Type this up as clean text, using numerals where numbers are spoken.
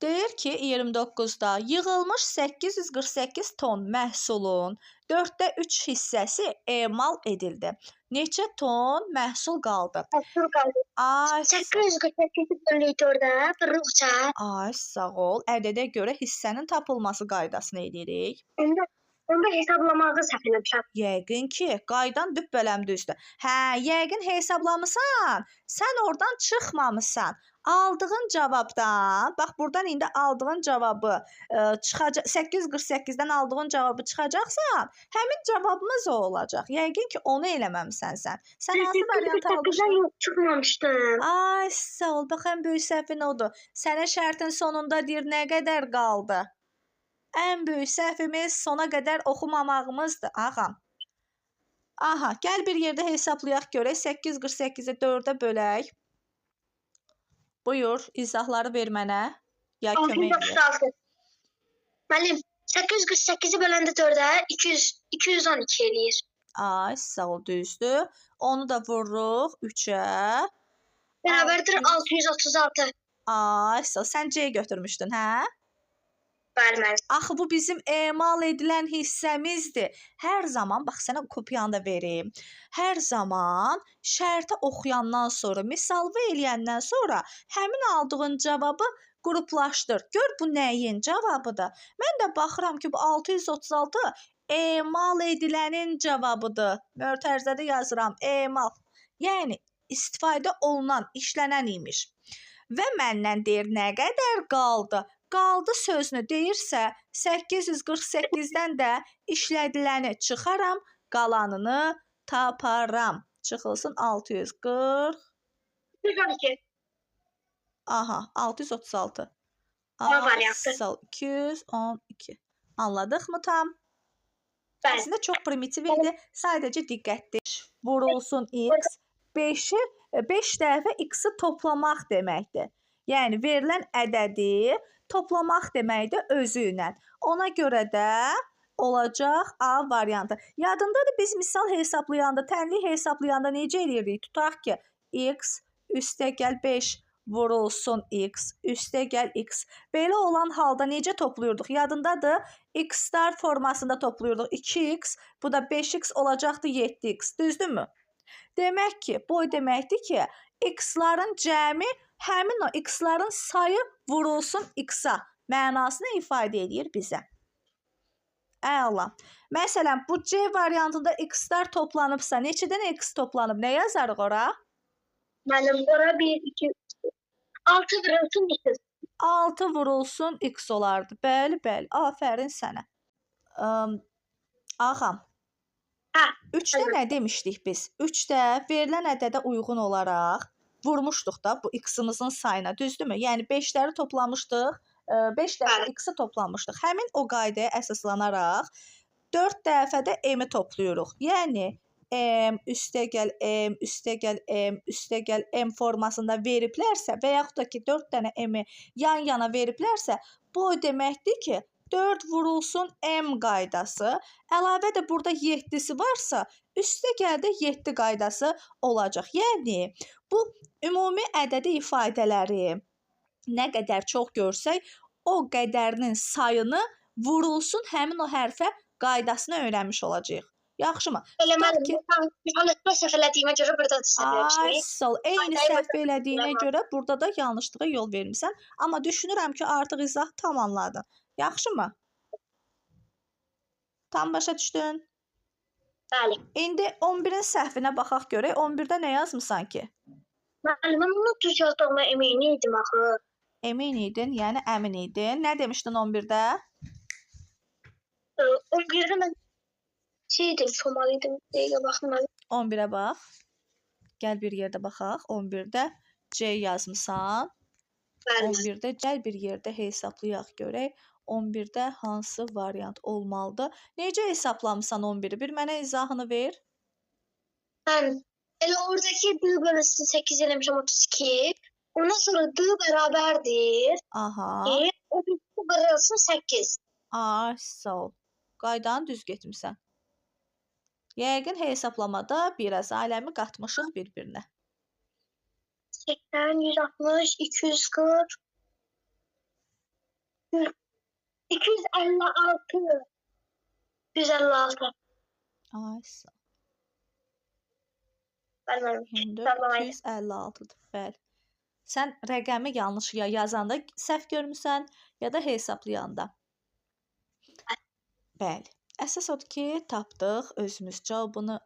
Deyir ki, 29-da yığılmış 848 ton məhsulun 4də 3 hissəsi emal edildi. Neçə ton məhsul qaldı? Məhsul qaldı. Ay, 848 bölü 4-ə vururuq 3-ə. Ay, sağ ol. Ədədə görə hissənin tapılması qaydasını edirik. Onda hesablamağı səhv eləmişəm. Yəqin ki, qaydan dübbələm düzdür. Hə, yəqin hesablamısan. Sən oradan çıxmamısan. Aldığın cavabdan, bax buradan indi aldığın cavabı çıxacaq, 848-dən aldığın cavabı çıxacaqsan, həmin cavabımız o olacaq. Yəqin ki, onu eləməmisən sən. Sən hansı variantı almışdın? Yox, çıxmamışdım. Ay, sağ ol. Bax, ən böyük səhvin odur. Sənə şərtin sonunda deyir, nə qədər qaldı? Ən böyük səhvimiz sona qədər oxumamağımızdır, ağam. Aha, gəl bir yerdə hesablayaq görək. 848-i 4-ə bölək. Buyur, izahları ver mənə. Ya kömək eləyək. 636. Müəllim, 848-i böləndə 4-ə 212 eləyir. Ay, sağ ol, düzdür. Onu da vururuq 3-ə. Bərabərdir 636. Ay, sağ ol. Sən C götürmüşdün, hə? Bəli, müəllim. Axı bu bizim emal edilən hissəmizdir. Hər zaman, bax sənə kopyanı da verim. Hər zaman şərti oxuyandan sonra, misalvı eləyəndən sonra həmin aldığın cavabı qruplaşdır. Gör bu nəyin cavabıdır. Mən də baxıram ki, bu 636 emal edilənin cavabıdır. Mötərizədə yazıram, emal. Yəni istifadə olunan, işlənən imiş. Və məndən deyir, nə qədər qaldı? Qaldı sözünü deyirsə, 848-dən də işlədiləni çıxaram, qalanını taparam. Çıxılsın 640. 212. Aha, 636. A variantı. 212. Anladıq mı tam? Bəli. Əslində çox primitiv idi. Sadəcə diqqətli. Vurulsun x. 5-i 5 dəfə x-i toplamaq deməkdir. Yəni verilən ədədi toplamaq deməkdir özü ilə. Ona görə də olacaq A variantı. Yadındadır biz misal hesablayanda, tənlik hesablayanda necə eləyirdik? Tutaq ki, x üstə gəl 5 vurulsun x, üstə gəl x. Belə olan halda necə topluyurduq? Yadındadır, x-lar formasında topluyurduq. 2x, bu da 5x olacaqdı 7x. Düzdürmü? Demək ki, bu o deməkdir ki, x-ların cəmi həmin o x-ların sayı vurulsun x-a mənasını ifadə edir bizə. Əla. Məsələn, bu C variantında x-lar toplanıbsa, neçə dənə x toplanıb? Nə yazarıq ora? Müəllim, ora 1, 2, 3, 6 vurulsun x. 6 vurulsun x olardı. Bəli, bəli. Afərin sənə. Ağam. Hə, 3-də nə demişdik biz? 3-də verilən ədədə uyğun olaraq vurmuşduq da bu x-imizin sayına, düzdürmü? Yəni 5-ləri toplamışdıq, 5 dəfə x-i toplamışdıq. Həmin o qaydaya əsaslanaraq 4 dəfə də m-i topluyuruq. Yəni m üstə gəl m, üstə gəl m, üstə gəl m formasında veriblərsə və yaxud da ki 4 dənə m-i yan yana veriblərsə, bu o deməkdir ki 4 vurulsun m qaydası. Əlavə də burada 7-si varsa, üstə gəl də 7 qaydası olacaq. Yəni bu ümumi ədədi ifadələri nə qədər çox görsək, o qədərinin sayını vurulsun həmin o hərfə qaydasını öyrənmiş olacağıq. Yaxşımı? Elə Tutaq müəllim, ki, misal səhv elədiyimə görə burada da səhv Ay, eləmişdim. sağ ol. Eyni Qaydayı səhv burada elədiyinə eləməm. görə burada da yanlışlığa yol vermisən. Amma düşünürəm ki, artıq izah tam anladın. Yaxşımı? Tam başa düşdün? Bəli. İndi 11-in səhvinə baxaq görək. 11-də nə yazmısan ki? Müəllim, mən bunu düz yazdığıma əmin idim axı. Əmin idin, yəni əmin idin. Nə demişdin 11-də? 11-də mən şeydim, somalı idim. Dəqiqə baxım müəllim. 11-ə bax. Gəl bir yerdə baxaq. 11-də C yazmısan. Bəli. 11-də gəl bir yerdə hesablayaq görək. 11-də hansı variant olmalıdır? Necə hesablamısan 11-i? Bir mənə izahını ver. Mən elə oradakı D bölüsü 8 eləmişəm 32. Ondan sonra D bərabərdir. Aha. 32 vurulsun 8. Ay, sağ ol. Qaydanı düz getmisən. Yəqin hesablamada biraz aləmi qatmışıq bir-birinə. 80, 160, 240. 256. 256. Ay, sağ ol. Bəli, müəllim. 24 Tamam. 256-dır. Bəli. Sən rəqəmi yanlış ya yazanda səhv görmüsən, ya da hesablayanda. Bəli. Əsas odur ki, tapdıq özümüz cavabını.